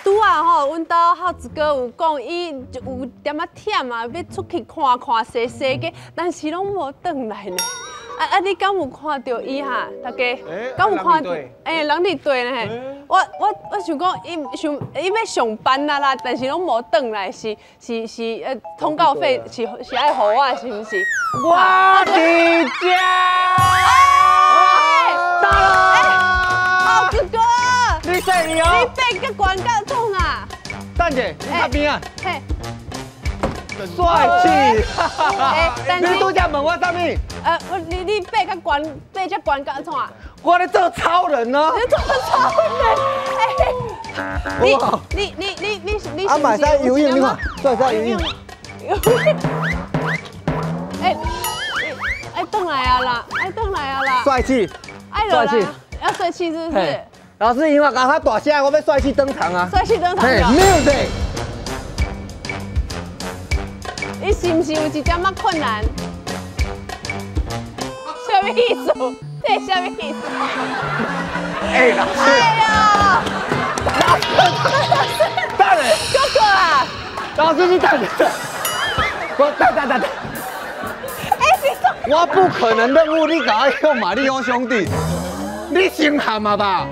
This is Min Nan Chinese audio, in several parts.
拄仔吼，阮兜孝子哥有講，伊有點仔忝啊，欲出去看看踅踅个，但是攏無轉來呢。啊啊！你敢有看著伊哈？大家敢有看著？欸，人佇對呢。我想講，伊想伊欲上班啊啦，但是攏無轉來，是是是，通告費是愛予我，是毋是？我佇遮。到啦！孝子哥，你說伊哦？你爬較懸甲創啊？等者，你較邊啊？嘿。帥氣！欸，你拄才問我啥物？你爬較懸，爬遮懸甲創啊？我咧做超人哦！你做超人？欸，你你你你你啊，嘛會使游泳，你看，會使游泳。欸，愛轉來啊啦，愛轉來啊啦！帥氣，帥氣，要帥氣是不是？老師，因為剛較大聲，我欲帥氣登場啊！帥氣登場。嘿，music。你是毋是有一點仔困難？啥物意思？這是啥物意思？欸，老師。哎呀！老師，等下。哥哥啊！老師，你等下。我等等等等。欸，你我不可能任務，你共我用馬里奧兄弟，你先喊嘛吧？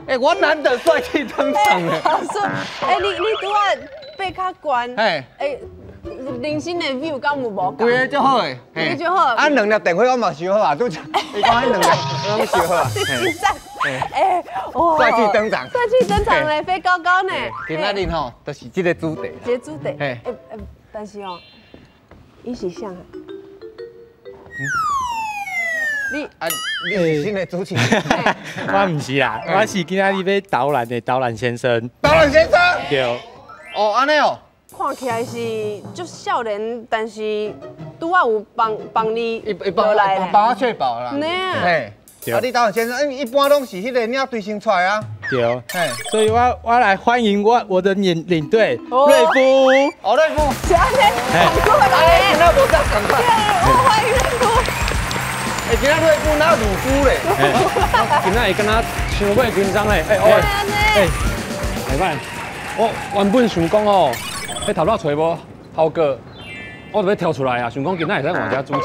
欸，我難得帥氣登場咧。老師，欸，你拄仔爬較懸。欸。欸。人生的 view 敢有無仝？規个足好的，規个足好。啊，兩粒電火我嘛收好啊，拄才伊講彼兩粒攏收好啊。真讚！欸，哇！帥氣登場，帥氣登場咧，飛高高呢。今仔日吼，就是這个主題。這个主題。欸欸，但是哦，伊是啥？你啊，你是新的主持人？我毋是啦，我是今仔日欲導覽的導覽先生。導覽先生。對。哦，按呢哦。看起來是足少年，但是拄仔有幫幫你幫幫我確保啦。嘿，啊，你導覽先生，一般攏是彼个領隊先出來啊。對，所以我來歡迎我的領隊瑞夫。哦，瑞夫。是按呢，同過來。今仔無啥仝款。我歡迎瑞夫。欸，今仔瑞夫哪魯夫咧？今仔會敢若傷過緊張咧？欸，欸，袂歹。我原本想講哦。彼頭拄揣無豪哥，我就欲跳出來啊！想講今仔會使換遮主持。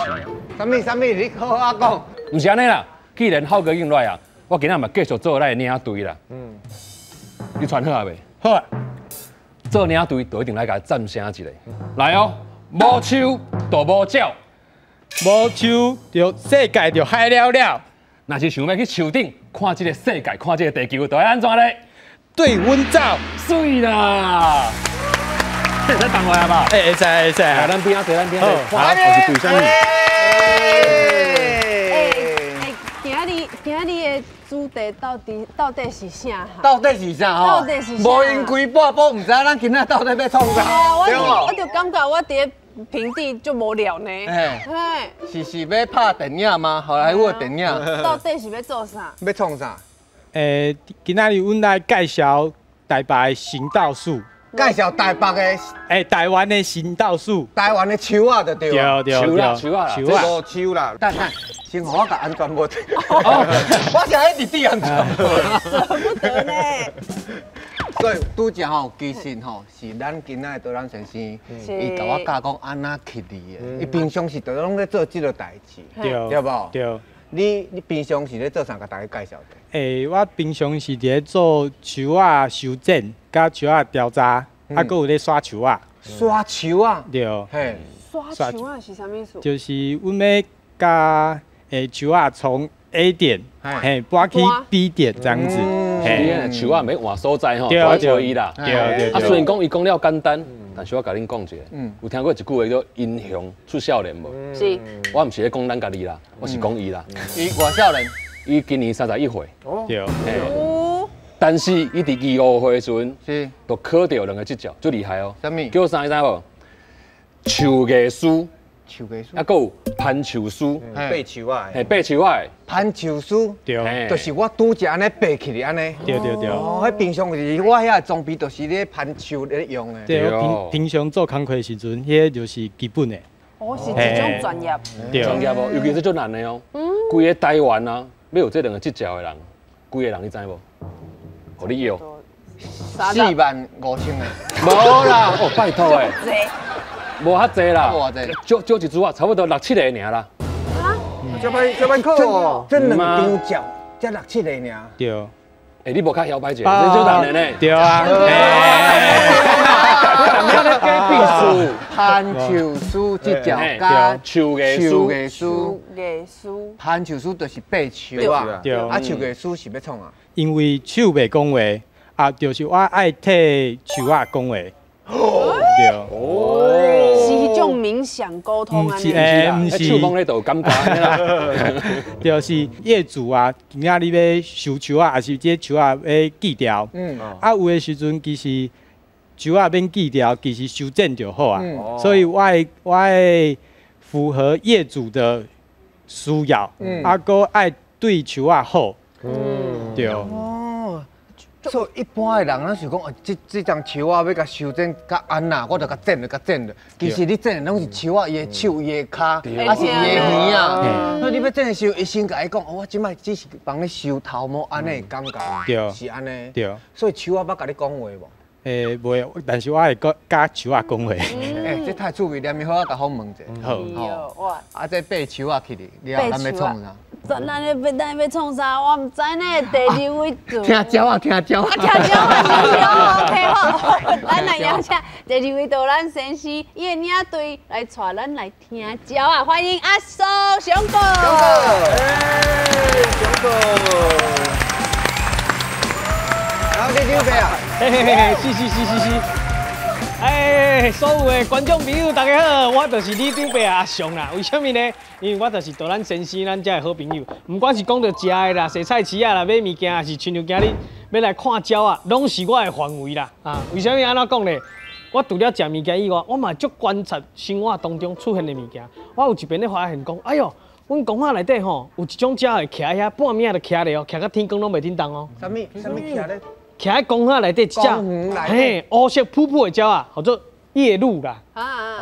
啥物啥物？你好好講。毋是按呢啦，既然豪哥已經來啊，我今仔嘛繼續做咱的領隊啦。嗯。你穿好啊未？好啊。做領隊就一定來共讚聲一下。來哦，無樹就無鳥，無樹就世界就海了了。若是想欲去樹頂看這个世界，看這个地球，就愛按怎咧？對阮走。媠啦！會使動來啊吧？欸，會使會使。來，咱邊仔坐，咱邊仔坐。看，我是對啥物？欸欸，今仔日的主題到底是啥？到底是啥？到底是啥？無閒規半晡，毋知咱今仔到底欲創啥？我就感覺我佇咧平地就無聊呢。欸，是欲拍電影嗎？好萊塢的電影。到底是欲做啥？欲創啥？欸，今仔日阮來介紹台北的行道樹。介紹台北的，欸，台灣的行道樹，台灣的樹仔就對。對對樹啦樹仔樹仔，無樹啦。等等，先予我共安全帽。我是愛佇戴安全帽。捨不得呢。所以拄才吼，其實吼是咱今仔的導覽先生，伊共我教講按怎起字的。伊平常時就攏咧做這个代誌，對無？對。你平常是咧做啥？共大家介紹者。欸，我平常是佇咧做樹仔修剪，佮樹仔調查，啊，閣有咧刷樹仔。刷樹仔？對。嘿。刷樹仔是啥物意思？就是阮欲共樹仔從 A 點，嘿，搬去 B 點這樣子。嘿，樹仔欲換所在吼，就愛揣伊啦。對對。啊，雖然講伊講了簡單，但是我共恁講一下，有聽過一句話叫英雄出少年無？是。我毋是咧講咱家己啦，我是講伊啦。伊偌少年？伊今年31歲。對。但是伊佇25歲的時陣，就考著兩个執照，足厲害哦。啥物？叫啥你知無？樹藝師。樹藝師。啊，閣有攀樹師。爬樹仔。嘿，爬樹仔。攀樹師。對。就是我拄才按呢爬起來按呢。對對對。哦，彼平常時我遐裝備就是咧攀樹咧用的。對，我平常做工課的時陣，彼个就是基本的。哦，是一種專業。專業哦，尤其是足難的哦。規个台灣啊，欲有這兩个執照的人，幾个人你知無？予你搖。4万5千个。無啦，哦拜託誒，無遐濟啦，少少一株啊，差不多六七個爾啦。這擺這擺好哦，這兩張照才六七個爾。對。欸，你無較曉擺者，這做人的呢。對啊。攀樹師這條加樹藝師，樹藝師，攀樹師就是爬樹啊。對。啊，樹藝師是欲創啊？因為樹袂講話，啊，就是我愛替樹仔講話。對。哦。是彼種冥想溝通啊？毋是，毋是。樹講咧就感覺啦。就是業主啊，今仔你欲修樹仔，抑是這樹仔欲锯掉？啊，有的時陣其實樹仔免锯掉，其實修剪就好啊。所以我會符合業主的需要，啊，閣愛對樹仔好。對。所以一般的人，咱想講，哦，這樁樹仔欲共修剪較按那，我就共剪了，共剪了。其實你剪的攏是樹仔伊的手、伊的跤，抑是伊的耳啊。所以你欲剪的時候，伊先共伊講，我這擺只是幫你修頭毛，按呢的感覺，對，是按呢。對。所以樹仔捌共你講話無？袂，但是我會佮樹仔講話。欸，這太趣味，連咪好啊，共訪問者。好。哇！啊，這爬樹仔去哩，了後咱欲創啥？咱欲創啥？我毋知呢。第二位做。聽鳥仔，聽鳥仔。啊，聽鳥仔，OK 好。咱來邀請第二位導覽先生，伊的領隊來帶咱來聽鳥仔，歡迎阿蘇熊哥。熊哥。然後你溜邊啊？嘿嘿嘿，是是是是是。哎，所有的觀眾朋友，大家好，我就是李長伯阿雄啦。為什麼呢？因為我就是導覽先生，咱遮的好朋友。不管是講到食的啦、踅菜市仔啦、買物件，還是親像今日欲來看鳥仔，攏是我的範圍啦。啊，為什麼按怎講呢？我除了食物件以外，我嘛足觀察生活當中出現的物件。我有一遍咧發現講，哎喲，阮公仔內底吼有一種鳥會徛遐，半暝就徛咧哦，徛到天光攏袂振動哦。啥物啥物徛咧？徛喺公仔內底一隻，嘿，烏色噗噗的鳥仔，叫做夜鷺啦，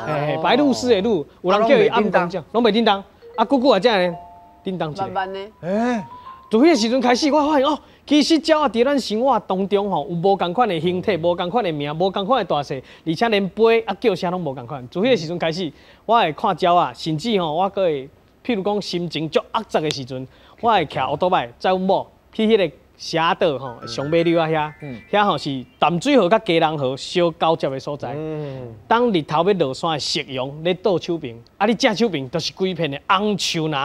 嘿，白鷺鷥的鷺，有人叫伊暗光鳥，攏袂振動，啊，久久啊，才會振動一下。慢慢的。欸，自彼個時陣開始，我發現哦，其實鳥仔佇咱生活當中吼，有無仝款的形體，無仝款的名，無仝款的大細，而且連飛啊叫聲攏無仝款。自彼個時陣開始，我會看鳥仔，甚至吼，我閣會，譬如講心情足壓抑的時陣，我會騎烏多擺載阮某去彼個社島吼，上尾溜仔遐，遐吼是淡水河佮基隆河相交接的所在。当日头欲落山的夕阳咧倒手边，啊，你正手边就是规片的红树林、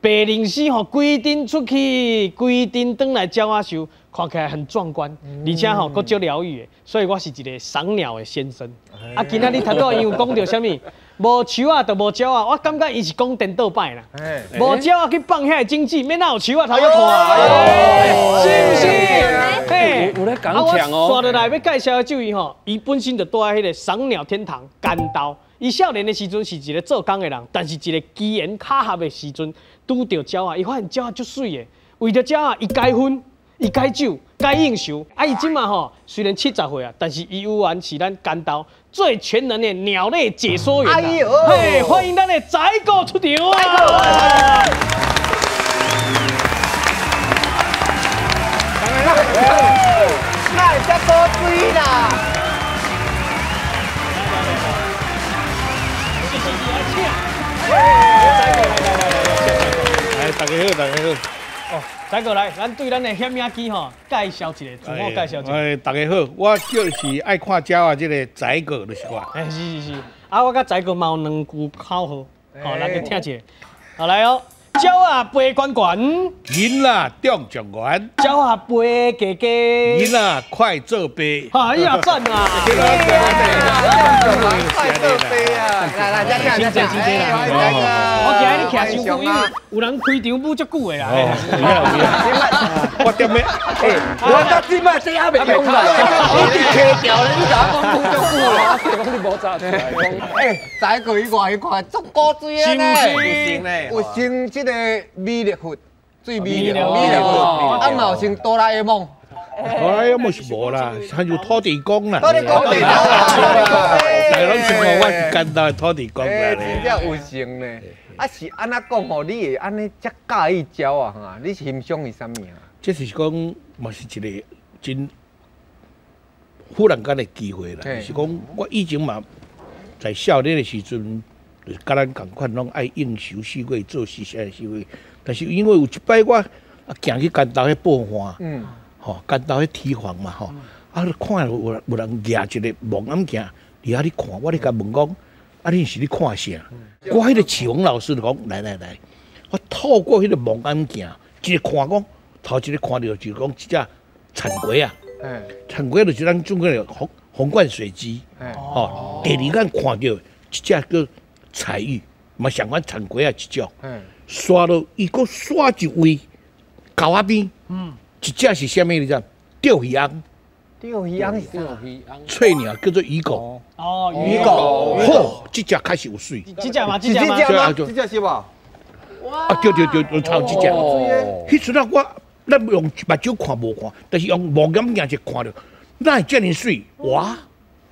白灵丝吼，规阵出去，规阵转来鸟仔树，看起来很壮观，而且吼阁足疗愈的。所以我是一个赏鸟的先生。啊，今仔日头拄仔伊有讲著啥物？無樹仔就無鳥仔，我感覺伊是講顛倒擺啦。無鳥仔去放遐個種子，免哪有樹仔頭去看，是毋是？嘿，有咧講強哦。我紲落來欲介紹的這位吼，伊本身就住佇彼個賞鳥天堂竿鬥。伊少年的時陣是一個做工的人，但是一個機緣巧合的時陣拄著鳥仔，伊發現鳥仔足媠的，為著鳥仔，伊改婚。伊改酒、改應酬，啊！伊這馬吼雖然70歲啊，但是伊猶原是咱竿鬥最全能的鳥類解說員。哎呦，嘿，歡迎咱的翟哥出場啊！那會遮古錐啦？是是是，來請。翟哥來來來來，來，大家好，大家好。哦，翟哥來，咱對咱的攝影機吼介紹一下，自我介紹一下。哎，大家好，我就是愛看鳥仔這個翟哥，就是我。哎，是是是，啊，我佮翟哥嘛有兩句口號，好，咱就聽一下。好來哦，鳥仔飛懸懸，囡仔中狀元，鳥仔飛低低，囡仔快做爸。哎呀，讚啊！快做爸啊！來來，這這這，我今日你徛傷久，因為有人開場舞足久的啦。我踮咧，我到這擺這還袂用啦，你直騎掉咧，你怎講舞足久啦？講你無早出來講。欸，翟哥伊外看足古錐的呢，有穿這個美麗佛，最美麗美麗佛，啊嘛有穿哆啦 A 夢。哆啦 A 夢是無啦，還有土地公啦。土地公，大家攏像我是簡單的土地公啦。真正有成呢。啊是按怎講吼？你會按呢遮佮意鳥仔哈？你欣賞伊啥物啊？這是講嘛是一個真忽然間的機會啦，就是講我以前嘛在少年的時陣，就是佮咱仝款攏愛應酬四月做事啥四月，但是因為有一擺我啊行去關島彼報岸，吼關島彼堤防嘛吼，啊看有人舉一個望遠鏡佇遐咧看，我咧共問講，啊恁是咧看啥？我彼個啟蒙老師就講，來來來，我透過彼個望遠鏡，一個看講，頭一個看著就是講這隻田雞啊。田雞就是咱中國的紅冠水雞，吼。第二眼看著一隻叫彩玉，嘛相款田雞仔一種。煞落伊閣煞一位溝仔邊，一隻是啥物你知？釣魚翁。釣魚翁是啥？翠鳥叫做魚狗。哦，魚狗。好，這隻開始有媠。這隻嗎？這隻嗎？這隻是無？啊，對對對，頭這隻。彼陣啊，我。咱用目睭看無看，但是用望遠鏡一看著，哪會遮爾媠？哇！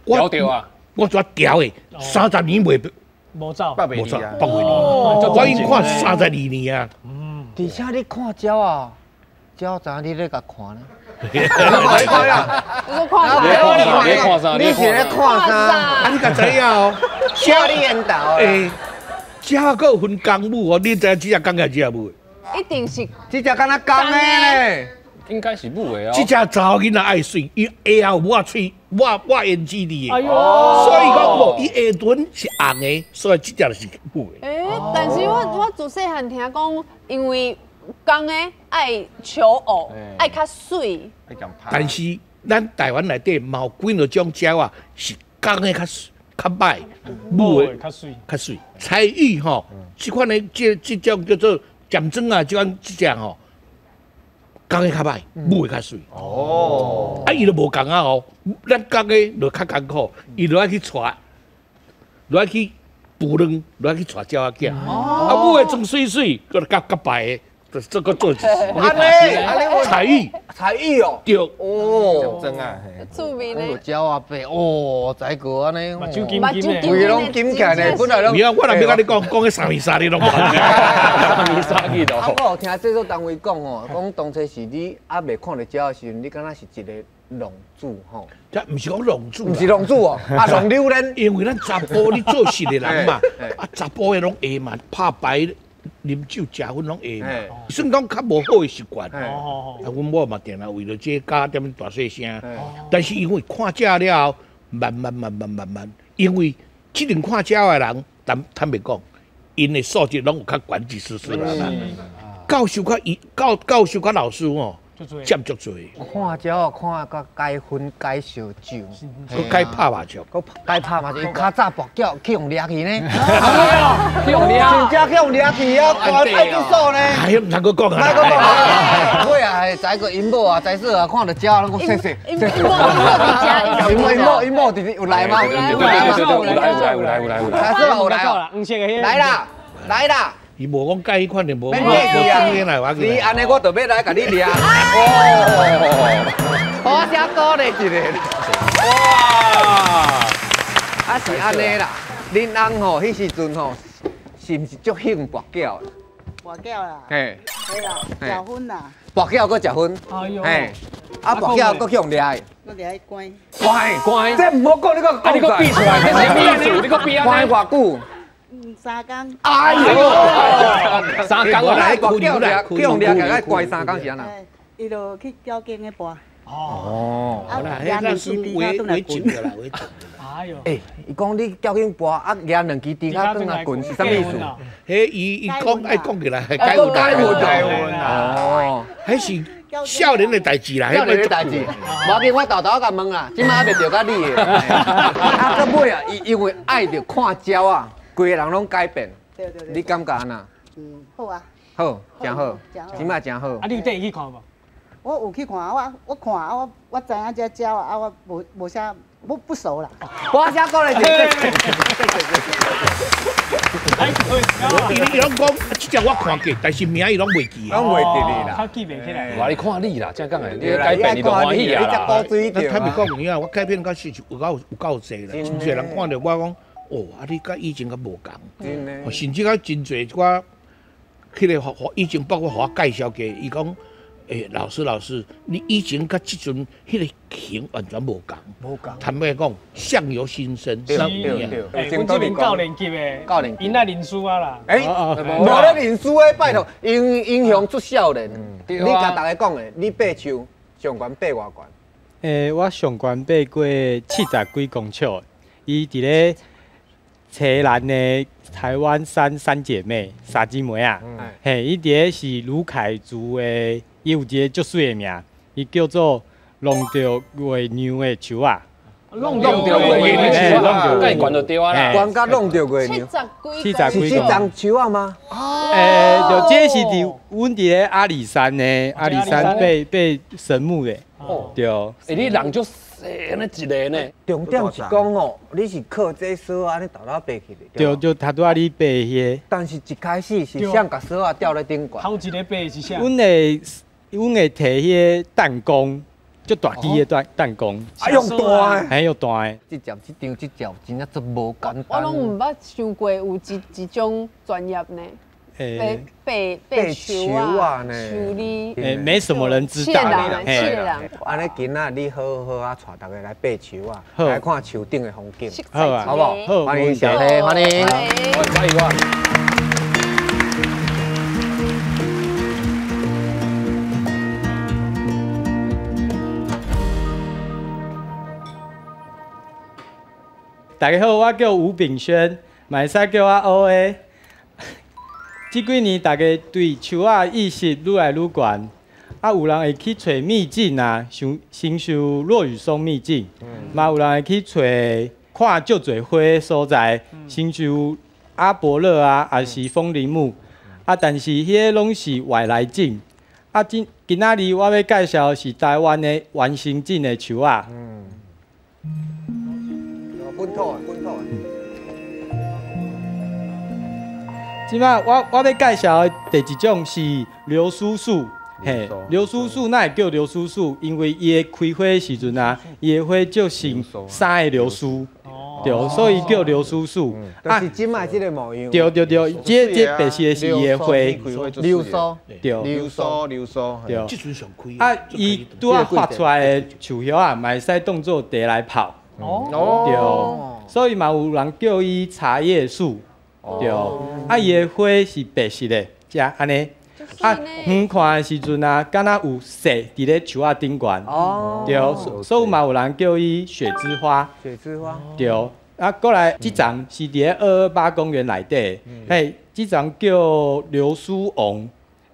我著啊！我怎調的？30年袂無走，無走，放袂離。我已經看32年啊！而且你看鳥啊，鳥知影你咧共看呢？你看啦！你看啥？你看啥？你是咧看啥？啊，你敢知影哦？鳥你緣投。欸，鳥閣有分公母哦，你知影這隻公抑這隻母？一定是，這隻敢若公的咧，應該是母的哦。這隻查某囡仔愛媠，伊下後抹喙、抹抹胭脂的，哎喲，所以講無，伊下唇是紅的，所以這隻就是母的。欸，但是我自細漢聽講，因為公的愛求偶，愛較媠。但是咱台灣內底嘛有幾若種鳥仔是公的較歹，母的較媠，較媠。彩玉吼，這款的這種叫做。鹹裝啊，這款這隻吼，公的較歹，母的較媠。哦，啊，伊就無仝啊吼，咱公的就較艱苦，伊就愛去帶，就愛去孵卵，就愛去帶鳥仔囝。啊，母的裝媠媠，閣較較白的，就這個做。按呢，彩玉，彩玉哦。對。哦。鹹裝啊，趣味呢。鳥仔白，哦，才哥按呢。目睭金金的。規攏金起來呢，本來攏。你啊，我若欲佮你講，講彼三暝三日攏無。三暝三日啊，我有聽製作單位講吼，講當初是你猶未看著鳥的時陣，你敢若是一個浪子吼。這毋是講浪子，毋是浪子哦，啊浪流連。因為咱查埔你做事的人嘛，啊查埔的攏會嘛，拍牌、啉酒、食薰攏會嘛，算講較無好的習慣。啊，阮某嘛定定為著這個教踮大細聲，但是因為看鳥了後，慢慢慢慢慢慢，因為這陣看鳥的人，坦白講，𪜶的素質攏有較懸一絲絲啦。教授較伊教授較老師吼，佔足濟。看鳥看甲該薰該燒酒，閣該拍麻將，閣該拍麻將。伊較早跋筊去予掠去呢，去予掠，真正去予掠去啊！關派出所呢。哎呀，毋通閣講啊！莫閣講啊！尾啊，知個𪜶某啊，知說啊，看著鳥攏講說說。𪜶某佇遮，𪜶某佇有來嗎？對對對對，有來有來有來有來有來。知說有來哦，來啦來啦。伊無講佮彼款的，無無你按呢，我就欲來共你掠。哦，我寫鼓勵一個。哇！啊是按呢啦，恁翁吼，彼時陣吼，是毋是足興跋筊？跋筊啦。嘿。對啦，食薰啦。跋筊閣食薰。哎呦。嘿。啊，跋筊閣去予掠的。閣掠去關。關關。這毋好講，你閣啊，你閣變出來，這是啥物意思？你閣變關偌久？ 3工。哎呦，3工啊！來跋筊掠，去予掠，共關3工是按怎？伊就去交警咧跋。哦，啊，那是違違禁的啦，違禁的。哎呦！欸，伊講你交警跋，啊，舉兩支豬跤轉來棍是啥物意思？彼伊講愛講起來，解鬱解鬱解鬱哦，彼是少年的代誌啦，少年的代誌。無要緊，我沓沓仔共問啦，這擺猶袂著甲你的。啊，到尾啊，伊因為愛著看鳥仔。規個人攏改變，對對對，你感覺按怎？嗯，好啊，好，真好，這擺真好。啊，你有綴伊去看無？我有去看，我看啊，我知影這鳥啊，我無啥，我不熟啦。我寫過來一個。伊攏講，這隻我看過，但是名伊攏袂記。攏袂記得啦。較記袂起來。我咧看你啦，這樣講的，你改變你就歡喜啊啦。坦白講有影，我改變較是有夠濟啦，真濟人看著我講。哦，啊！你佮以前較無仝，甚至較真濟我，彼個以前包括予我介紹過，伊講，欸，老师老师，你以前佮这阵彼个型完全无仝。无仝。坦白讲，相由心生。对对对。欸，阮这边教练级的，教练，𪜶爱认输啊啦。欸，无咧认输的，拜托，英英雄出少年。你共大家讲的，你爬树上悬爬偌悬？欸，我上悬爬过70几公尺，伊伫咧西兰的台湾山三姐妹三姊妹啊，嘿，伊伫咧是鲁凯族的。伊有一个足媠的名，伊叫做弄著月娘的树仔。弄著月娘的树仔，佮伊悬就对啊啦。悬甲弄著月娘。70几，是这丛树仔吗？欸，就这是伫阮伫咧阿里山呢，阿里山爬神木的。对。欸，你人足细，按呢一个呢。重点是讲哦，你是靠这索仔按呢沓沓爬起的。对，就头拄仔你爬彼个。但是一开始是谁共索仔吊咧顶悬？头一个爬是啥？阮会提彼个弹弓，足大支的弹弹弓，啊用大的，嘿用大的。这条这张这条真正足无简单。我拢毋捌想过有这种专业呢。爬爬树啊呢，树你。欸，没什么人知道。七个人，按呢今仔你好好啊，带大家来爬树啊，来看树顶的风景，好啊，好不好？好，欢迎小黑，欢迎。欢迎我。大家好，我叫吴炳轩，嘛会使叫我乌的。这几年大家对树仔意识愈来愈悬，啊，有人会去揣秘境啊，像新修落羽松秘境，嘛有人会去揣看足济花的所在，新修阿伯乐啊，抑是风铃木，啊，但是彼个拢是外来种。啊，今仔日我欲介绍的是台湾的原生种的树仔。本土的，本土的。这摆我欲介绍的第一种是流苏树，嘿，流苏树哪会叫流苏树？因为伊的开花的时阵啊，伊的花就像三个流苏，对，所以叫流苏树。啊，是这摆这个模样。对对对，这白色的是伊的花。流苏，对，流苏，流苏，对。这阵上开。啊，伊拄仔发出来的树叶啊，嘛会使当做茶来泡。哦，对，所以嘛有人叫伊茶叶树，对。啊，伊的花是白色的，遮按呢。啊，远看的时阵啊，敢若有雪伫咧树仔顶悬，对，所以嘛有人叫伊雪之花。雪之花。对，啊，过来这丛是伫咧228公园内底，嘿，这丛叫流苏王。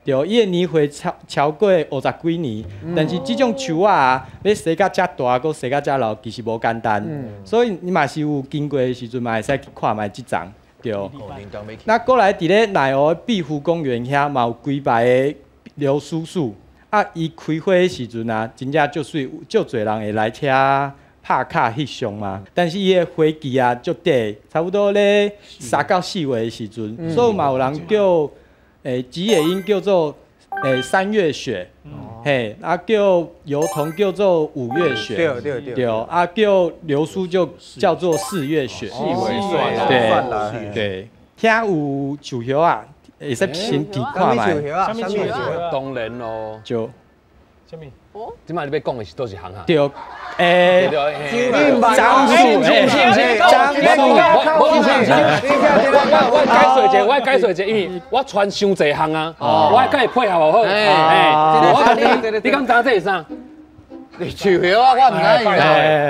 对，伊的年岁超过50几年，但是这种树仔啊，欲生甲遮大，阁生甲遮老，其实无简单。所以你嘛是有经过的时阵，嘛会使去看觅这丛。对。那过来伫咧内湖碧湖公园遐，嘛有几排的流苏树。啊，伊开花的时阵啊，真正足媠，足济人会来遮拍卡翕相嘛。但是伊的花期啊，足短，差不多咧3到4月的时阵，所以嘛有人叫。欸，吉野樱叫做3月雪，嘿，啊叫油桐叫做5月雪，对对对，对，啊叫流苏就叫做4月雪，对对，遐有树叶啊，会使先提看觅。啥物树叶啊？当然咯。就。啥物？这摆你欲讲的是佗一项啊？对，欸，樟树，樟树，我解说一下，我解说一下，因为我传伤济项啊，我爱佮伊配合好。哎，你敢知影这是啥？树叶啊，我毋知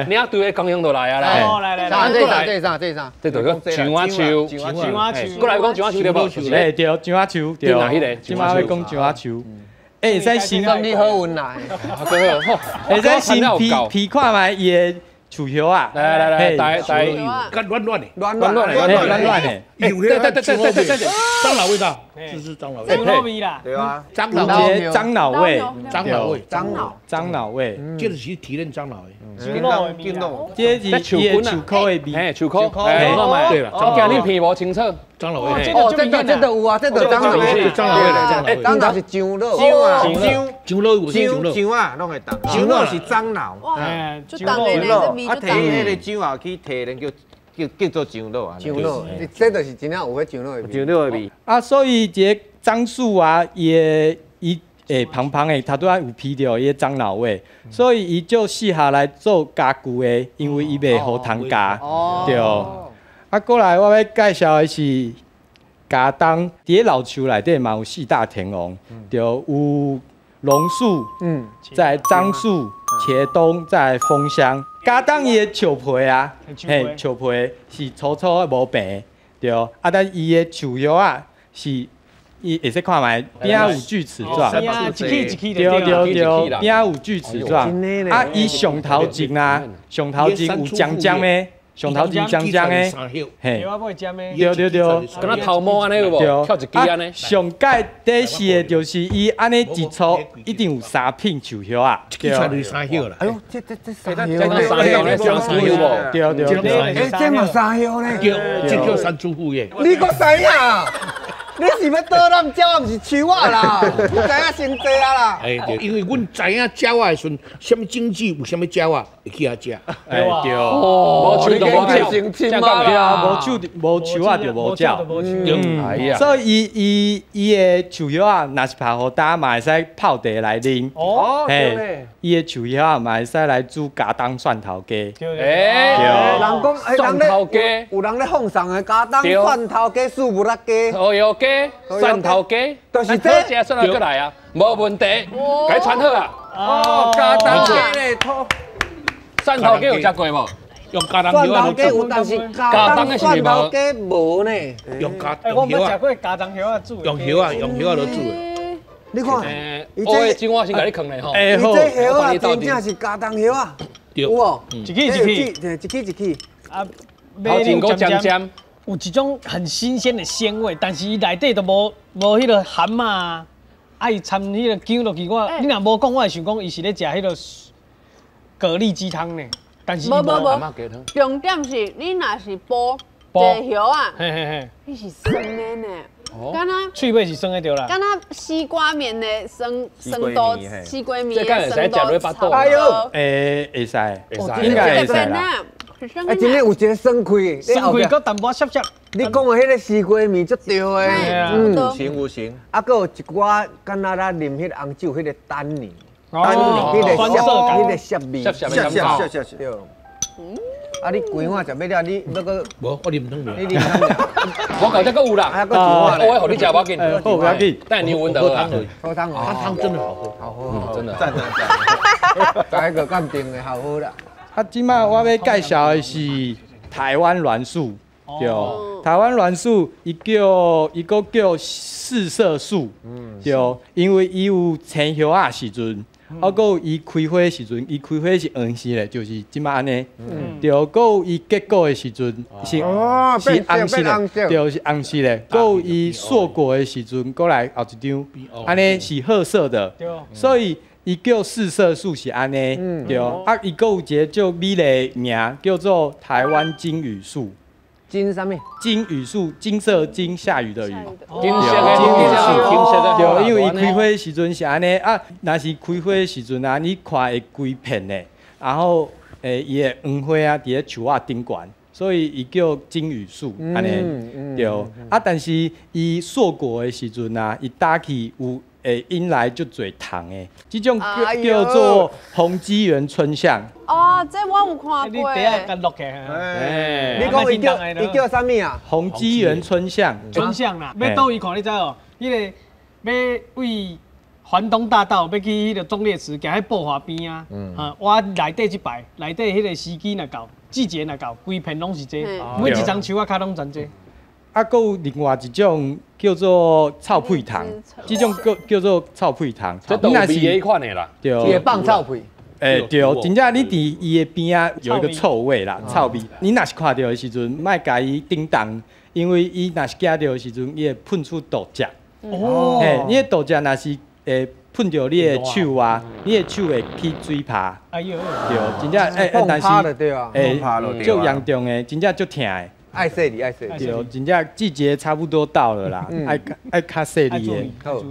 影。领队的工用就来啊啦。来来来，这啥这啥这啥？这就叫樟仔树。樟仔树。过来讲樟仔树对无？哎对，樟仔树对。哪彼个？这摆欲讲樟仔树。欸，会使先你好运啦，会使先皮皮看觅伊的树叶啊，来来来，来来，较软软的，软软的，软软的，对对对对对对，樟脑味道，这是樟脑味，樟脑味啦，对啊，樟脑味，樟脑味，樟脑味，樟脑，樟脑味，这就是提炼樟脑的。这是伊的树壳的味，嘿，树壳，对了，我惊你鼻无清楚，樟脑味。哦，这个有啊，这个樟脑味，樟脑味，樟脑是樟脑，樟脑，樟樟啊，拢会当，樟脑是樟脑，哎，就当的呢，啊，提彼个樟啊去提炼叫做樟脑啊，樟脑，这就是真正有彼樟脑的味，樟脑的味。啊，所以这个樟树啊，伊会芳芳的，头拄仔有闻著伊的樟脑味，所以伊就适合来做家具的，因为伊袂予虫咬。对。啊，过来我欲介绍的是茄冬，伫咧老树内底嘛有四大天王，对，有榕树，再樟树、茄冬，再枫香。茄冬伊的树皮啊，嘿，树皮是粗粗的无平，对。啊，但伊的树叶啊是，伊会使看覓边仔有锯齿状，一起一起对对对，边仔有锯齿状。啊，伊上头前啊，上头前有尖尖的。上头前尖尖的，嘿，对对对，敢若头毛按呢有无？翘一支按呢。上盖底四的就是伊按呢一簇，一定有三片树叶啊。一撮就是三叶啦。哎呦，这三叶，三叶咧，三叶无？对对对。欸，这嘛三叶咧？对，这叫山猪虎耶。你阁知影？你是欲倒咱鸟仔，毋是树仔啦？你知影先济啊啦？哎对，因为阮知影鸟仔的时阵，啥物种子有啥物鸟仔会去遐食。哎对，无树就无鸟，无树无树仔就无鸟。哎呀，所以伊伊伊的树叶仔，若是拍予焦嘛会使泡茶来啉。哦，对。伊的树叶仔嘛会使来煮茄冬蒜头鸡。哎，人讲，蒜头鸡，有人咧放送的茄冬蒜头鸡、素木仔鸡。哦哟。鸡，蒜头鸡，就是这食蒜头过来啊，无问题，共传好啊。哦，茄冬鸡咧，蒜头鸡有食过无？用茄冬蒜头鸡有，但是茄冬蒜头鸡无呢。用茄冬我捌食过茄冬叶仔煮。用叶仔，用叶仔来煮的。你看，我的金我先共你囥咧吼。伊这叶仔真正是茄冬叶仔，有无？一支一支，一支一支。啊，头前阁尖尖。有一种很新鲜的鲜味，但是伊内底都无无彼个含啊，啊伊掺彼个姜落去，我你若无讲，我会想讲伊是咧食彼个蛤蜊鸡汤呢。但是无无无，重点是你若是剥这叶啊，嘿嘿嘿，你是酸的呢，敢若喙尾是酸的对啦，敢若西瓜面的酸酸度，西瓜面的酸度，哎呦，会会使，应该会使啦。哎，真的有一个酸气，酸气阁淡薄涩涩。你讲的彼个西瓜面足对的，嗯，有型有型。啊，阁有一寡敢若咱啉彼个红酒，彼个单宁，单宁，彼个涩，彼个涩味，涩涩涩涩对。啊，你规碗食欲了，你欲阁？无，我啉汤尔。你啉汤尔。我到这阁有啦，啊，阁一碗。我予你食，无要紧。好，不要紧。等你闻到汤好汤哦，汤真的好喝，好喝，真的。赞赞赞。第一个鉴定的好喝啦。啊，这摆我欲介绍的是台湾栾树，对，台湾栾树伊叫伊阁叫四色树，对，因为伊有青叶仔时阵，啊，阁有伊开花时阵，伊开花是黄色的，就是这摆按呢，对，阁有伊结果的时阵是是红色的，对，是红色的，阁有伊硕果的时阵，阁来后一张，按呢是褐色的，所以。伊叫四色树是按呢，对，啊，伊阁有一个足美丽的名，叫做台湾金雨树。金啥物？金雨树，金色金，下雨的雨。金色的金雨树，金色的。对，因为伊开花的时阵是按呢，啊，若是开花的时阵啊，你看会规片的，然后伊的黄花啊，伫咧树仔顶悬，所以伊叫金雨树，按呢，对。啊，但是伊硕果的时阵啊，伊打去有。会引来足济虫的，这种叫叫做宏基园春象。哦，这我有看过。你底下落起来。你讲伊叫伊叫啥物啊？宏基园春象。春象啦，欲佗位看你知无？彼个欲为环东大道欲去彼个忠烈祠，行彼宝华边啊。啊，我内底这排，内底彼个时机若到，季节若到，规片拢是这，每一丛树仔跤拢全这。啊，阁有另外一种叫做臭屁糖，这种叫叫做臭屁糖，这都是味的款的啦，对，会放臭屁。欸，对，真正你伫伊的边仔有一个臭味啦，臭味。你若是看著的时阵，莫共伊叮当，因为伊若是惊著的时阵，伊会喷出毒汁。哦，嘿，你的毒汁若是会喷著你的手啊，你的手会起水泡。哎呦，对，真正欸，但是欸，足严重的，真正足疼的。爱细腻，爱细腻。对，真正季节差不多到了啦，爱爱较细腻的。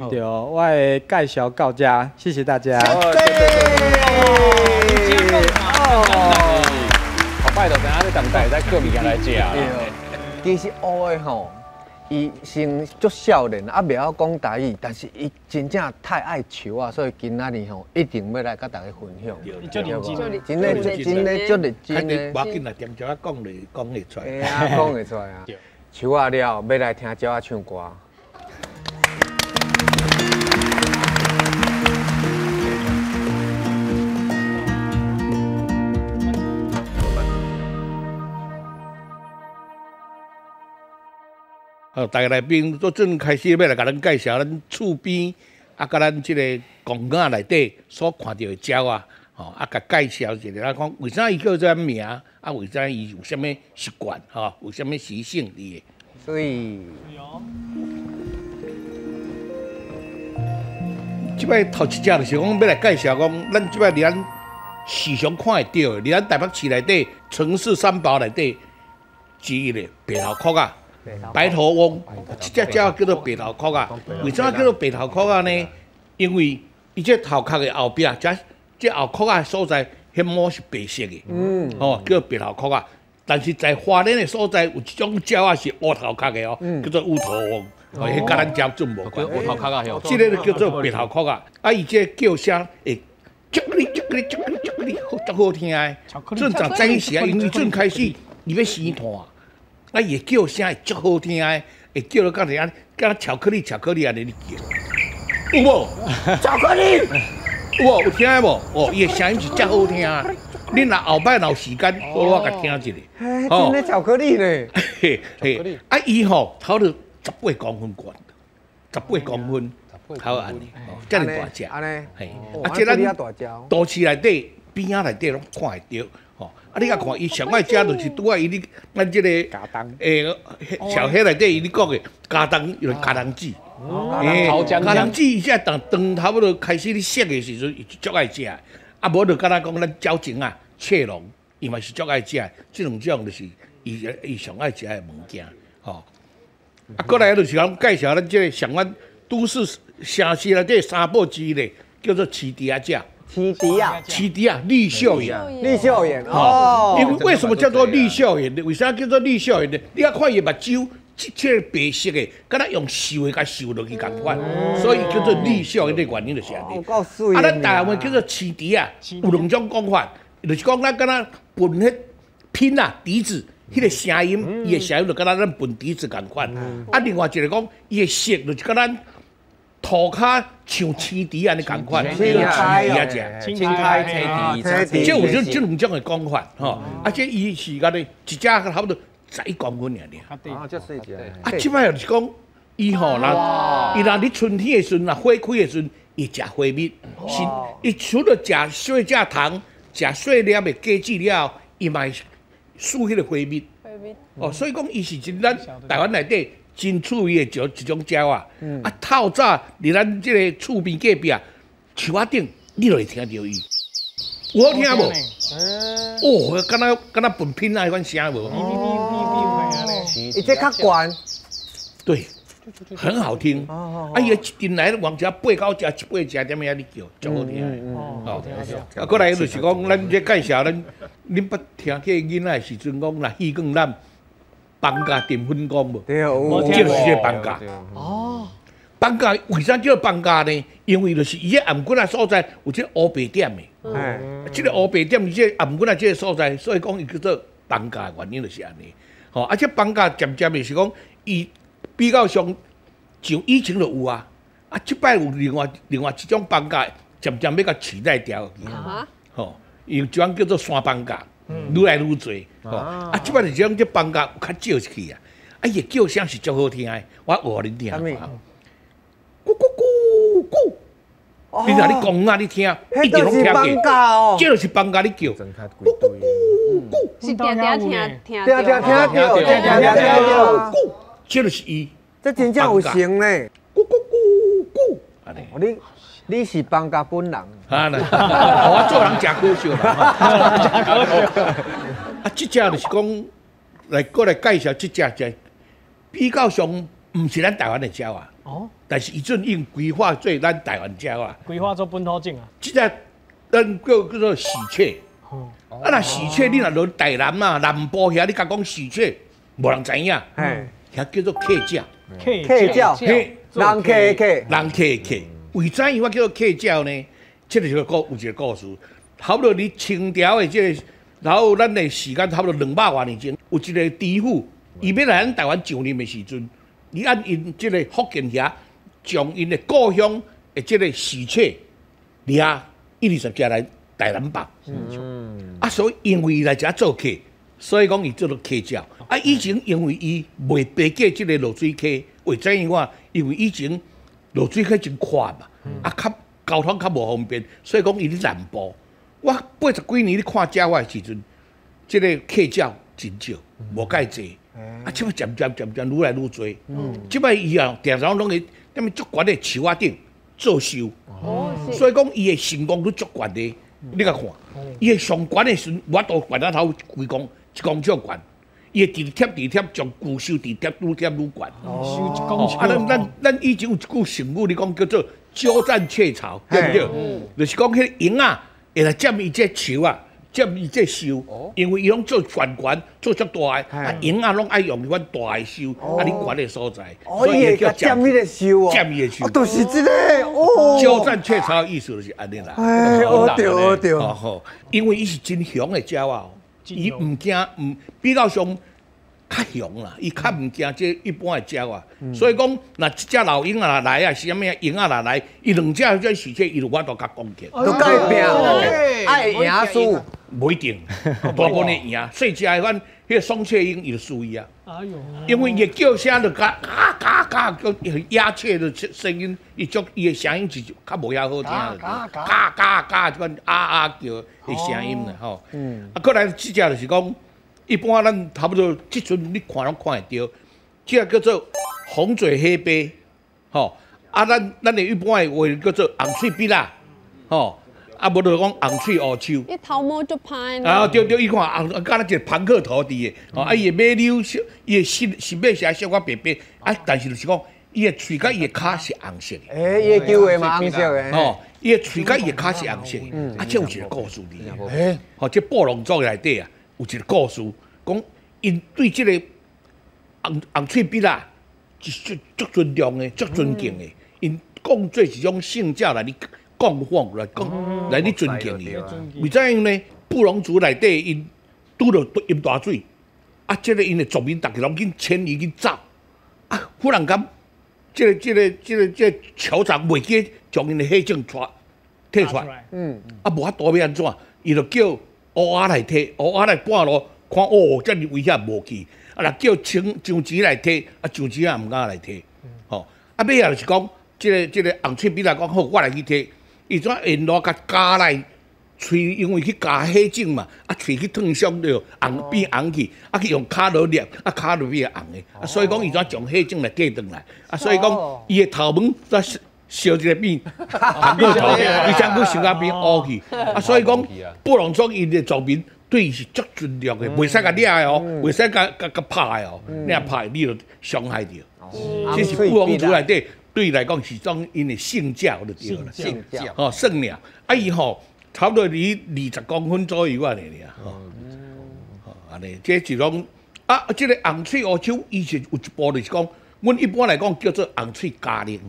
对，我的介绍到这，谢谢大家。后摆就知影你当代在叫物件来食。其实乌的吼，伊先足少年，啊，袂晓讲台语，但是伊真正太爱树啊，所以今仔日吼一定欲来佮大家分享。足认真，真的真的足认真的。无要紧啦，恬静仔讲咧讲会出来。会啊，讲会出来啊。树仔了，欲来听鸟仔唱歌。好，大家来宾，做阵开始欲来共咱介绍咱厝边啊，佮咱这个公园内底所看著的鸟仔，吼啊，共介绍一下，咱讲为啥伊叫这名，啊，为啥伊有啥物习惯，吼，有啥物习性伫的。所以，这摆头一只就是讲欲来介绍讲，咱这摆伫咱时常看会著的，伫咱台北市内底城市三宝内底之一的白头壳仔。白头翁，这只鸟叫做白头壳仔。为啥叫做白头壳仔呢？因为伊这头壳的后壁，这后壳仔的所在，彼毛是白色的，吼，叫白头壳仔。但是在花莲的所在，有一种鸟仔是乌头壳的哦，叫做乌头翁，哦，彼佮咱鸟准无关。乌头壳仔，这个就叫做白头壳仔。啊，伊这叫声会巧克力、巧克力、巧克力、巧克力，足好听的。准从早起时啊，因为准开始伊欲生炭。啊，伊的叫声会足好听的，会叫到敢若巧克力、巧克力按呢咧叫，有无？巧克力，有无？有听无？哦，伊的声音是遮好听。恁若后摆若有时间，我共听一下。真的巧克力呢？嘿，嘿，啊，伊吼差不多18公分悬，18公分，差不多按呢，遮尔大只。按呢，嘿，啊，这咱都市内底、边仔内底拢看会著。啊！你共看，伊上爱食就是拄仔伊咧，咱这个小黑内底伊咧讲的茄苳，就是茄苳子。茄苳子伊这当当差不多开始咧熟的时阵，伊就足爱食。啊，无就敢若讲咱鸟情啊、切龙，伊嘛是足爱食。这两种就是伊上爱食的物件，吼。啊，过来就是讲介绍咱这个上阮都市城市内底三宝之一的，叫做饲猪仔鸟。饲猪仔，饲猪仔，绿绣眼，绿绣眼哦。因为为什么叫做绿绣眼呢？为啥叫做绿绣眼呢？你看伊目睭，这个白色的，敢若用绣的共绣落去仝款，所以叫做绿绣眼的原因就是按呢。啊，咱台湾叫做饲猪仔，有两种讲法，就是讲咱敢若分彼拼啊笛子，彼个声音，伊的声音就敢若咱分笛子仝款。啊，另外一个讲，伊的色就是敢咱涂跤像青笛按呢仝款，青笛仔食，青苔、青笛，这有这两种的讲法吼。啊，这伊是按呢，一只差不多11公分尔尔。啊，遮细只。啊，这摆就是讲，伊吼，若伊若伫春天的时阵，若花开的时阵，伊食花蜜，是，伊除了食细只糖、食细粒的果子了后，伊嘛会输彼个花蜜。花蜜。哦，所以讲伊是真咱台湾内底真趣味的一种鸟仔，啊，透早伫咱这个厝边隔壁树仔顶，你就会听著伊，有好听无？哦，敢若笨品仔彼款声无？伊这较悬，对，很好听。啊，伊一阵来往遮8、9只、7、8只踮遐咧叫，足好听的。哦，啊，过来就是讲，咱这介绍咱，恁捌听过囡仔的时阵讲，若戏讲咱。放假淀粉讲无？对，就是这放假。哦，放假为啥叫放假呢？因为就是伊个颔骨仔所在有这乌白点的。嗯，这个乌白点，这颔骨仔这个所在，所以讲伊叫做放假的原因就是按呢。吼，啊，这放假渐渐的是讲，伊比较上上以前就有啊。啊，这摆有另外一种放假，渐渐欲共取代掉去。吼，有一种叫做山放假。愈来愈济，吼！啊，这摆是种这放假有较少去啊，啊，伊的叫声是足好听的，我学恁听。咕咕咕咕，你若咧公仔你听，一直拢听过。这就是放假咧叫。咕咕咕咕，是定定听听，定定听著，定定听著。咕，这就是伊。这真正有型咧。咕咕咕咕，按呢。你是放假本人。啊，我做人诚可笑啦。啊，这只就是讲来过来介绍这只只比较上毋是咱台湾的鸟仔。哦。但是伊阵用规划做咱台湾鸟仔。规划做本土种啊。这只咱叫做喜鹊。哦。啊，若喜鹊，你若落台南啊、南部遐，你共讲喜鹊，无人知影。嘿。遐叫做客鸟。客鸟，人客的客，人客的客。为怎样我叫做客鸟呢？这个是个有一个故事。差不多伫清朝的这个，然后咱的时间差不多200多年前，有一个知府，伊欲来咱台湾上任的时阵，伊按𪜶这个福建遐，将𪜶的故乡的这个喜鹊，掠1、20只来台南放。啊，所以因为伊来遮做客，所以讲伊叫做客鸟。啊，以前因为伊袂爬过这个落水溪，为怎样啊？因为以前落水溪真宽嘛，啊，较交通较无方便，所以讲伊伫南部。我80几年咧看鸟仔的时阵，这个客鸟真少，无介济。啊，这摆渐渐渐渐愈来愈济。这摆伊啊，定常拢伫踮足悬的树仔顶做岫。所以讲伊的成功率足悬的。你共看，伊的上悬的时阵，我都悬到头几公一公尺悬。伊会直贴直贴，将旧树直贴愈贴愈悬。哦，啊，咱以前有一句成语，你讲叫做鸠占鹊巢，对毋对？就是讲彼个蠅仔会来占伊这树啊，占伊这树，因为伊拢做悬悬，做足大的，啊，蠅仔拢爱用彼款大的树，啊，你悬的所在，哦，伊会共占彼个树哦，占伊的树，就是这个哦。鸠占鹊巢的意思就是按呢啦。哎，学著学著。哦，因为伊是真雄的鸟仔。伊毋惊，毋比较上较雄啦，伊较毋惊这一般的鸟仔，所以讲，若一只老鹰仔来啊，是啥物鹰仔若来，伊两只这喜鹊，伊就有法度共攻击。都共伊拼，爱赢输，无一定，大部分会赢。细只的款，彼个双翅鹰伊就输伊啊。因为伊的叫声就甲嘎嘎嘎，叫鸦雀的声音，伊足伊的声音是较无遐好听的，嘎嘎嘎这款啊啊叫的声音啦吼。啊，过来这只就是讲，一般咱差不多这阵你看拢看会著，这个叫做红嘴黑鵯，吼。啊，咱的一般的话叫做红喙笔仔，吼。啊，无就讲红喙乌鶖。伊头毛足歹呢。啊，对对，伊看红，敢若一个庞克头伫的，哦，啊，伊的尾溜小，伊的身身尾是小可白白，啊，但是就是讲，伊的喙佮伊的跤是红色的。欸，伊的球的嘛红色的。哦，伊的喙佮伊的跤是红色的。啊，这有一个故事伫。欸，吼，这布农族内底啊，有一个故事，讲𪜶对这个红红喙笔仔是足足尊重的，足尊敬的。𪜶讲做是种圣鸟来咧供奉来讲，来咧尊敬伊。为怎样呢？布农族内底𪜶拄著淹大水，啊，这个𪜶的族民逐家拢紧迁移紧走，啊，忽然间，这个酋长袂记将𪜶的火种带提出来，啊，无法度欲按怎？伊就叫乌鸦来提，乌鸦来半路看哦，遮尔危险无去，啊，若叫青章蛸来提，啊，章蛸也毋敢来提，吼，啊，尾仔就是讲，这个红喙笔仔讲好，我来去提。伊怎沿路共咬来，喙因为去咬火种嘛，啊，喙去烫伤著，红变红去，啊，去用跤落捏，啊，跤就变红的，啊，所以讲伊怎将火种来缀转来，啊，所以讲伊的头毛怎烧一个变红个头，伊才阁烧甲变乌去，啊，所以讲布农族𪜶的族民对伊是足尊重的，袂使共掠的哦，袂使共共共拍的哦，你若拍你就伤害著。这是布农族内底。对伊来讲是种𪜶的圣鸟就对啦，圣鸟吼，圣鸟，啊伊吼差不多离20公分左右按呢尔，吼，吼按呢，这是讲啊，这个红喙乌鶖伊是有一部就是讲，阮一般来讲叫做红喙嘉玲，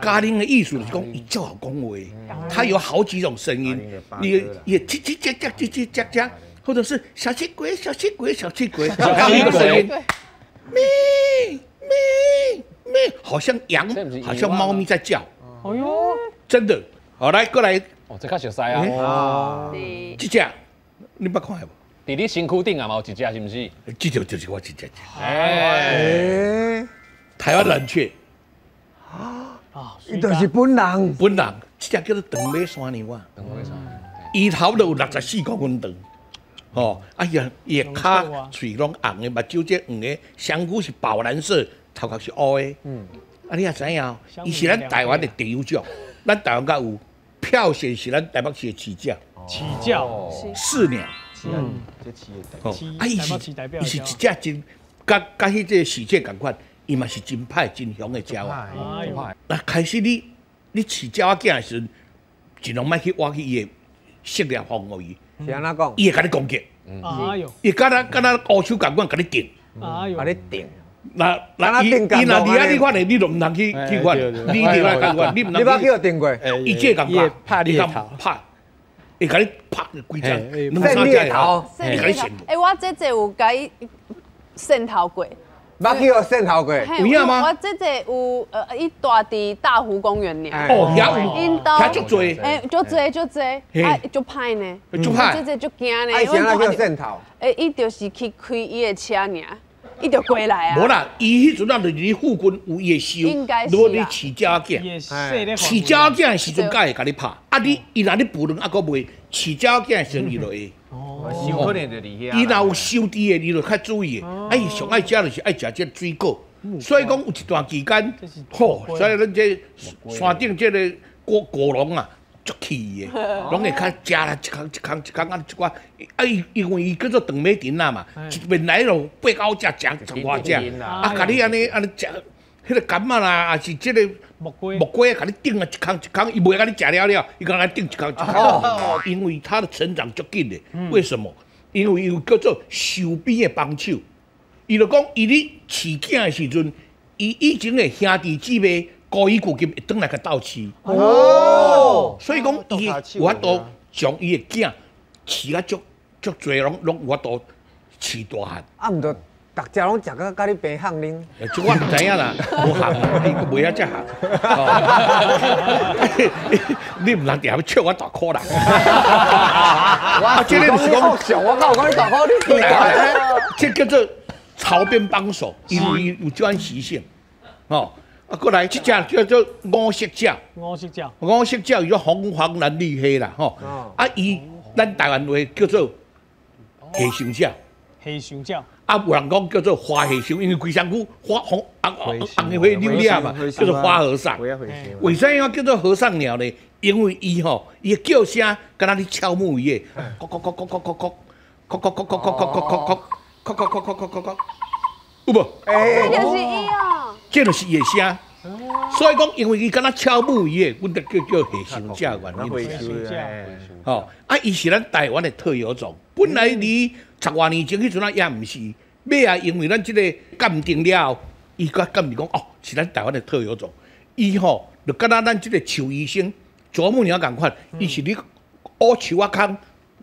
嘉玲的意思就是讲伊足会讲话，它有好几种声音，你也叽叽喳喳叽叽喳喳，或者是小气鬼小气鬼小气鬼，小气鬼，咩咩。咩？好像羊，好像猫咪在叫。哎呦，真的。好，来过来。哦，这较熟悉啊。这只你捌看无？伫你身躯顶啊，嘛有一只，是毋是？这条就是我这只。哎，台湾蓝鹊。啊，伊就是本人。本人，这只叫做长尾山牛仔。长尾山。伊头都有64公分长。吼，哎呀，伊的跤、喙拢红的，目睭这黄的，身躯是宝蓝色。头壳是乌的，啊，你也知影，伊是咱台湾的特有种，咱台湾才有票选是咱台北市的市鸟，市鸟，市鸟，啊，伊是一只真，佮彼这个喜鹊仝款，伊嘛是真歹真凶的鸟仔。那开始你饲鸟仔囝的时阵，尽量莫去挖去伊的食料放予伊，是按怎讲？伊会共你攻击，哎哟，伊敢若敢若乌鶖仝款共你定，哎哟，共你定。那伊伊若伫遐你看咧，你就毋通去看，你伫遐看，你毋通。你捌去予叮过？伊这共拍，拍你头，拍，会共你拍规只，扇你的头，会共你扇。欸，我姐姐有共伊扇头过。捌去予扇头过？有影吗？我姐姐有，伊住伫大湖公园尔。哦，遐有，遐足济。欸，足济足济，啊，足歹呢。足歹。姐姐足惊呢。啊，伊是按怎去予扇头？欸，伊就是去开伊的车尔。伊就过来啊！无啦，伊彼阵啊，就是你附近有伊会收。如果你饲鸟仔囝，饲鸟仔囝的时阵，才会共你拍。啊，你伊若你捕卵，啊，阁袂饲鸟仔囝的时阵，伊就会。哦，收可能就伫遐。伊若有收伫的，伊就较注意的。啊，伊上爱食就是爱食这水果。所以讲有一段期间，吼，所以咱这山顶这个果果农啊，足气的，拢会较食啦，一空一空一空啊，一寡啊，伊因为伊叫做长尾甜仔嘛，一面来就八九只，食十外只，啊，共你按呢按呢食，彼个柑仔啦，抑是这个木瓜，木瓜，共你顶啊一空一空，伊袂共你食了了，伊共你顶一空一空。因为它的成长足紧的，为什么？因为有叫做树边的帮手，伊就讲伊咧饲囝的时阵，伊以前的兄弟姊妹。高伊古金会转来共斗饲，哦，所以讲伊有法度将伊的囝饲啊足足济，拢拢有法度饲大汉。啊，毋著，逐只拢食甲佮你平行啉。这我毋知影啦，无行，伊阁袂晓遮行。你毋通定欲笑我大箍啦。我这个是讲，我哪有讲你大箍？你这叫做巢边帮手，因为有这款习性，哦。啊，过来，这只叫做五色鸟。五色鸟，五色鸟，伊叫红黄蓝绿黑啦，吼。啊，伊咱台湾话叫做黑熊鸟。黑熊鸟。啊，有人讲叫做花黑熊，因为规身躯花红红红的花扭了嘛，叫做花和尚。为啥要叫做和尚鸟呢？因为伊吼，伊的叫声敢若咧敲木鱼的，咕咕咕咕咕咕咕，咕咕咕咕咕咕咕咕，咕咕咕咕咕咕咕，有无？这就是伊啊。这就是伊的声，所以讲，因为伊敢若敲木鱼的，阮就叫叫黑熊鸟原因。吼，啊，伊是咱台湾的特有种。本来离十外年前彼阵啊，也毋是。尾啊，因为咱这个鉴定了后，伊阁鉴定讲，哦，是咱台湾的特有种。伊吼，就敢若咱这个树医生啄木鸟仝款，伊是咧乌树仔空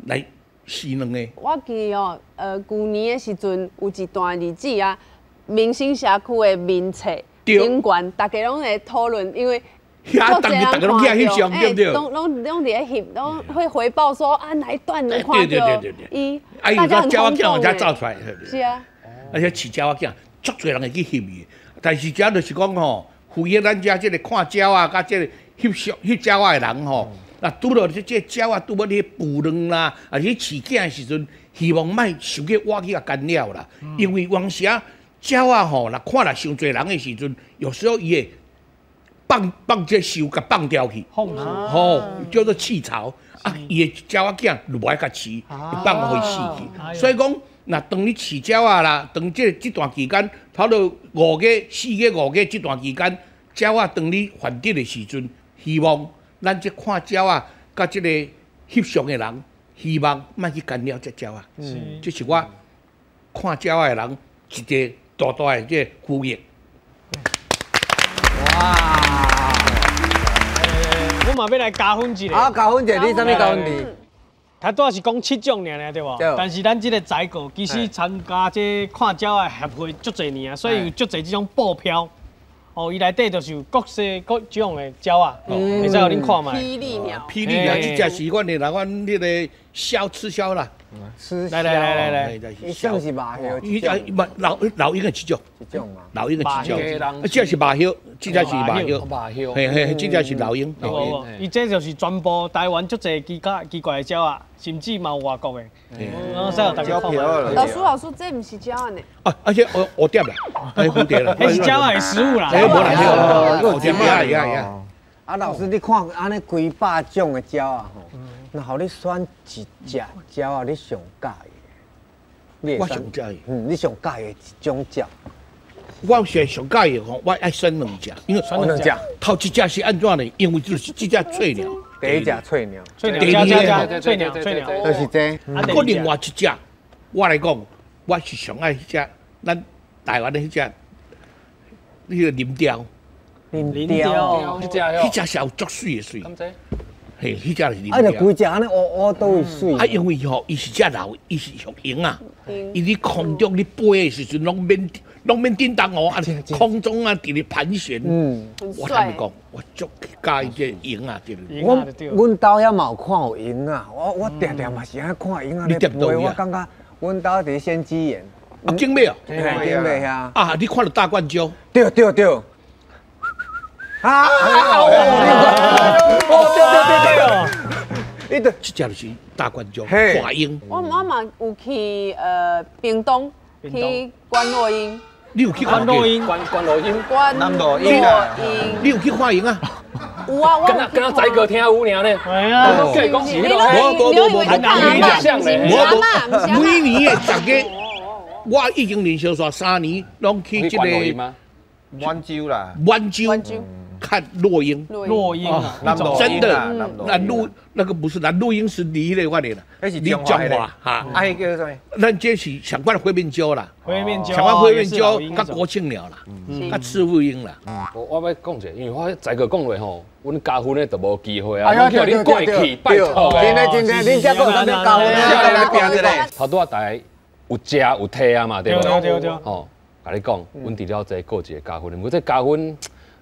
来生卵的。我记哦，旧年的时阵有一段日子啊，明星社区的面册。顶悬，大家拢会讨论，因为遐逐家拢去翕相，对不对？拢拢拢伫咧翕，拢会回报说啊，哪一段能看到伊，大家很轰动才走出来，是啊，而且饲鸟仔囝，足济人会去翕伊。但是遮就是讲吼，负责咱遮这个看鸟仔，佮这个翕相翕鸟仔的人吼，啊，拄到这这鸟仔拄要咧孵卵啦，啊是饲囝的时阵，希望莫伤过活去共干扰啦，因为往时啊。鸟仔吼，若看了伤济人的时阵，有时候伊会放放这树共放掉去，吼，叫做弃巢啊。伊的鸟仔囝就无爱共饲，会放予伊死去。所以讲，若当你饲鸟仔啦，当这这段期间，差不多5月、4月、5月这段期间，鸟仔当你繁殖的时阵，希望咱这看鸟仔，佮这个翕相的人，希望莫去干扰这鸟仔。这是我看鸟仔的人一个大大的这个呼吁。哇！我嘛欲来加分一下。啊，加分一下，你啥物加分题？他拄仔是讲7种尔尔对无？但是咱这个宰哥其实参加这看鸟的协会足济年啊，所以有足济这种布票。哦，伊内底就是有各式各种的鸟仔，会使予恁看觅。霹雳鸟，霹雳鸟，这只是阮的人，阮彼个枭赤鸮啦。赤来来来来来，伊算是麻叶，伊只老老鹰的一种，一种嘛。老鹰的一种，啊，这是麻叶，这只是麻叶，嘿嘿，这只是老鹰。伊这就是全部台湾足济奇怪奇怪的鸟仔，甚至嘛有外国的。嗯，使予大家看觅。老师老师，这毋是鸟仔呢？啊，而且蝴蝶啦，哎，蝴蝶啦，彼是鸟仔的食物啦。哎，无啦，蝴蝶呀呀呀。啊，老师，你看按呢几百种的鸟仔吼，若予你选一只鸟仔，你上佮意？我上佮意。嗯，你上佮意的一种鸟。我是上佮意吼，我爱选两只，因为选两只。头一只是按怎呢？因为就是这只翠鸟。第一只翠鸟。翠鸟，加加翠鸟，翠鸟。就是这。啊，阁另外一只，我来讲，我是上爱彼只，咱台湾的彼只那个林雕。林雕，彼只是有足媠的媠。嘿，彼只是林雕。啊，就规只按呢乌乌都会媠。啊，因为吼，伊是只老，伊是属鹰啊。伊伫空中咧飞的时阵，拢免震动哦，啊，空中啊，伫咧盘旋。嗯，我同你讲，我足佮意这鹰啊，这个。阮兜遐嘛有看有鹰啊，我定定嘛是按看鹰啊咧飞，我感觉阮兜伫仙居岩。啊，景美哦，景美遐。啊，你看到大冠鷲？对对对。啊！哦，对对对对，你这只就是大冠鷲，华鹰。我嘛有去屏东去观落鹰。你有去观落鹰？观落鹰？观落鹰。你有去看鹰啊？有啊，我敢若宰哥听有尔呢。系啊，计讲是彼个。无无，每年的10月，我已经连续煞3年拢去这个满洲啦，满洲。看落鹰，落鹰啊，真的，南鹿那个不是南鹿鹰，是离那块的啦，离彰化哈。啊，彼叫啥物？咱这是上款灰面鹫啦，灰面鹫，上款灰面鹫，佮国庆鸟啦，佮赤腹鹰啦。我欲讲者，因为我在个讲落吼，阮加分的就无机会啊。叫你过去，拜托。真的真的，恁这阁有啥物加分？来拼一下。头拄仔大家有食有提啊嘛，对无？对对对。吼，共你讲，阮除了这阁有一个加分，毋过这加分。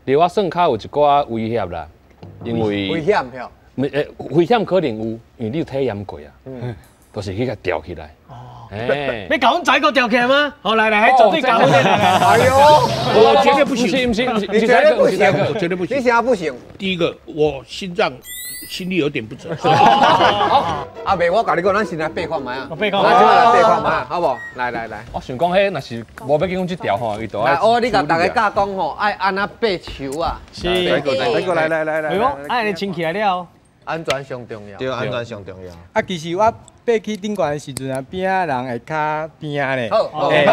对我算较有一寡危险啦，因为危险票，危险可能有，因为你有体验过啊，就是去共吊起来。哦，欲共阮仔阁吊起来吗？好，来来，绝对加分。哎呦，我绝对不行，不是，你绝对不行，我绝对不行。你啥不行？第一个，我心脏心率有点不准。阿伯，我共你讲，咱先来爬看觅啊，爬看，咱先来爬看觅，好无？来来来，我想讲，彼若是无欲紧讲这条吼，伊就爱。哦，你共大家教讲吼，爱按怎爬树啊？是。来过来来来来。哎呦，按呢穿起来了，安全上重要。对，安全上重要。啊，其实我爬去顶悬的时阵啊，边仔人会较边咧。好，对，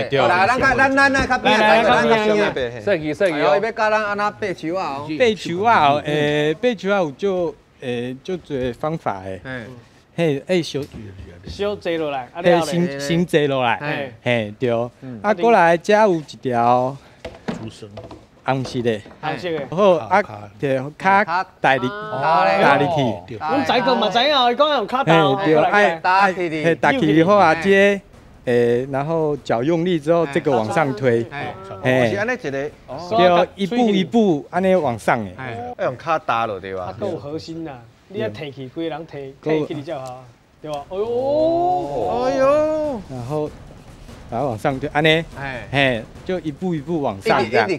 对。来，咱较咱咱较边仔，咱较边仔。设计设计哦，伊欲教咱按怎爬树仔哦。爬树仔哦，爬树仔有足足济方法的。嘿，哎，小小坐落来，嘿，先坐落来，嘿，对。啊，过来遮有一条红色的，红色的。好，啊，对，跤踏入，踏入去。阮仔哥嘛知影，伊讲用跤踏。对，爱踏去，踏去好啊，这然后脚用力之后，这个往上推，嘿，是按呢一个，对，一步一步按呢往上的。要用跤踏落对吧？啊，阁有核心呐。你爱提起，规个人提提起来才好，对吧？哎呦，哎呦，然后把它往上推，按呢，嘿，就一步一步往上这样。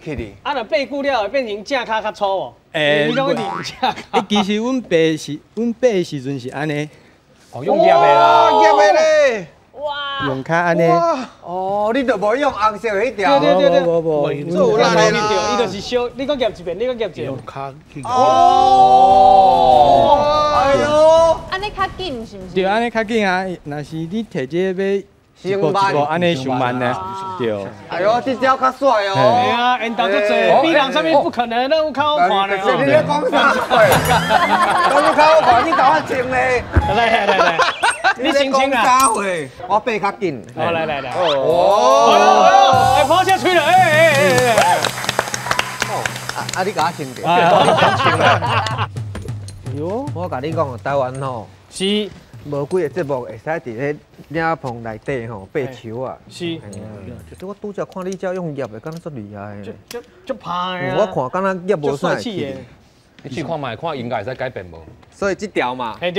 啊，若爬久了会变成正跤较粗哦。欸，你讲你正跤。其实阮爬是，阮爬的时阵是按呢。哦，用夹的啦，夹的咧。哇！用跤按呢。哦，你就无用红色彼条。对对对。无无无。做力的啦。伊就是小，你阁夹一遍，你阁夹一遍。用跤去。哦。哎呦。按呢较紧是毋是？对，按呢较紧啊！若是你提这个欲一步一步按呢伤慢呢，对。哎呦，这招较帅哦。对啊，缘投足济，比人啥物不可能，咱有较好看咧。你咧讲啥话？讲你较好看，你共我穿咧。来来来来。你先穿啊！我爬较紧。好，来来来。哦！哎，跑车吹了，哎哎哎哎！啊，你共我穿著。穿啦。哟，我共你讲，台湾吼是无几个节目会使伫咧领棚内底吼爬树啊。是。我拄才看你遮用夹的，敢若足厉害的。足足歹的。我看敢若夹无啥会去。你试看觅，看应该会使改变无？所以这条嘛，对，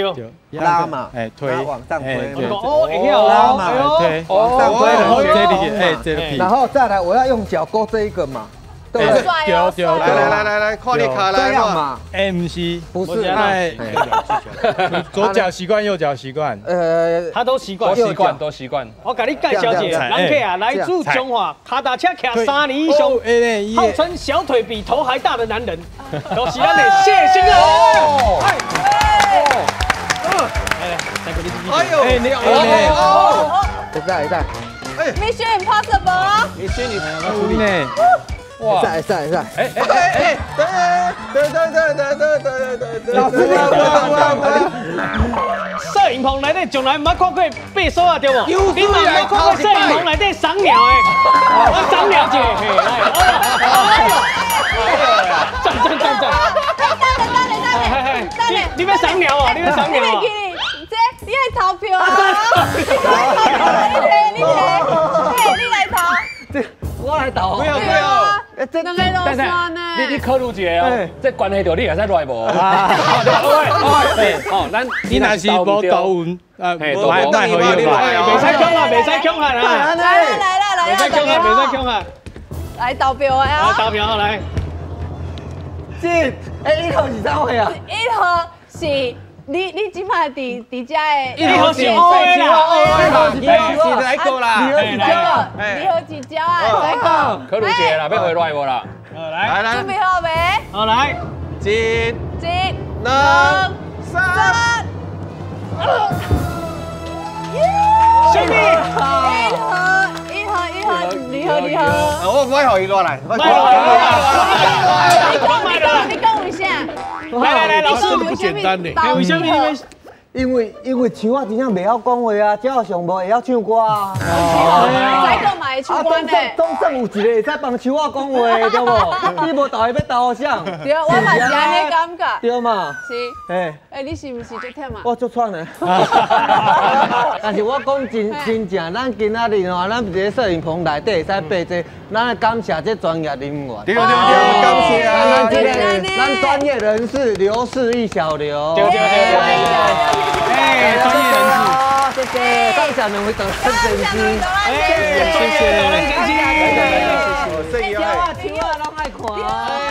拉嘛，推，往上推，哦，拉嘛，推，往上推，推，然后再来，我要用脚勾这一个嘛，对不对？对，来来来来来，看你跤来这样嘛。哎，不是，不是，哎，左脚习惯，右脚习惯，他都习惯，都习惯，都习惯。我共你介绍一下，人客啊，来自彰化，跤踏车骑3年以上，号称小腿比头还大的男人，都是咱的谢新儿。哎呦，哎你哦，会使会使，Mission Impossible， Mission Impossible，哇，会使会使，哎哎哎，对对对对对对对对，老师你摄影棚内底从来毋捌看过爬索啊，对无？你嘛毋捌看过摄影棚内底赏鸟的，我赏鸟者，嘿，来，你袂记哩？这你爱投票啊？你投票，你提，你提，嘿，你来投。这我来投。不要不要。这两个路线呢？你考虑一下哦，这关系到你会使来无？哦，咱你若是无投运，啊，无卖予伊啦，袂使恐吓，袂使恐吓啦！来啦来啦来啦，袂使恐吓，袂使恐吓。来投票啊！投票来。这，欸，一号是啥货啊？一号是你这摆伫遮的。一号是乌的啦，一号是来过啦，二号是鸟啦，二号是鸟啊，来过。考虑一下啦，欲回来无啦？来来，准备好未？好来，一、一、两、三，兄弟，一号、一号、一号，二号、二号。我唔爱予伊落来，我你讲，你讲，你讲为啥？来来来，老师不简单呢。为什么？因为树仔真正袂晓讲话啊，鸟上无会晓唱歌啊。再讲嘛会唱歌呢。总算有一个会使帮树仔讲话，对无？你无投伊欲投予谁？对，我嘛是按呢感觉。对嘛？是。哎。哎，你是毋是足忝啊？我足喘的。但是我讲真真正，咱今仔日吼，咱伫咧摄影棚内底会使爬这，咱来感谢这专业人员。对对对，感谢啊！咱这个咱专业人士刘世义小刘。对对对对。哎，专业人士，谢谢，感谢两位导演先生，谢谢，谢谢，谢谢，树仔拢爱看。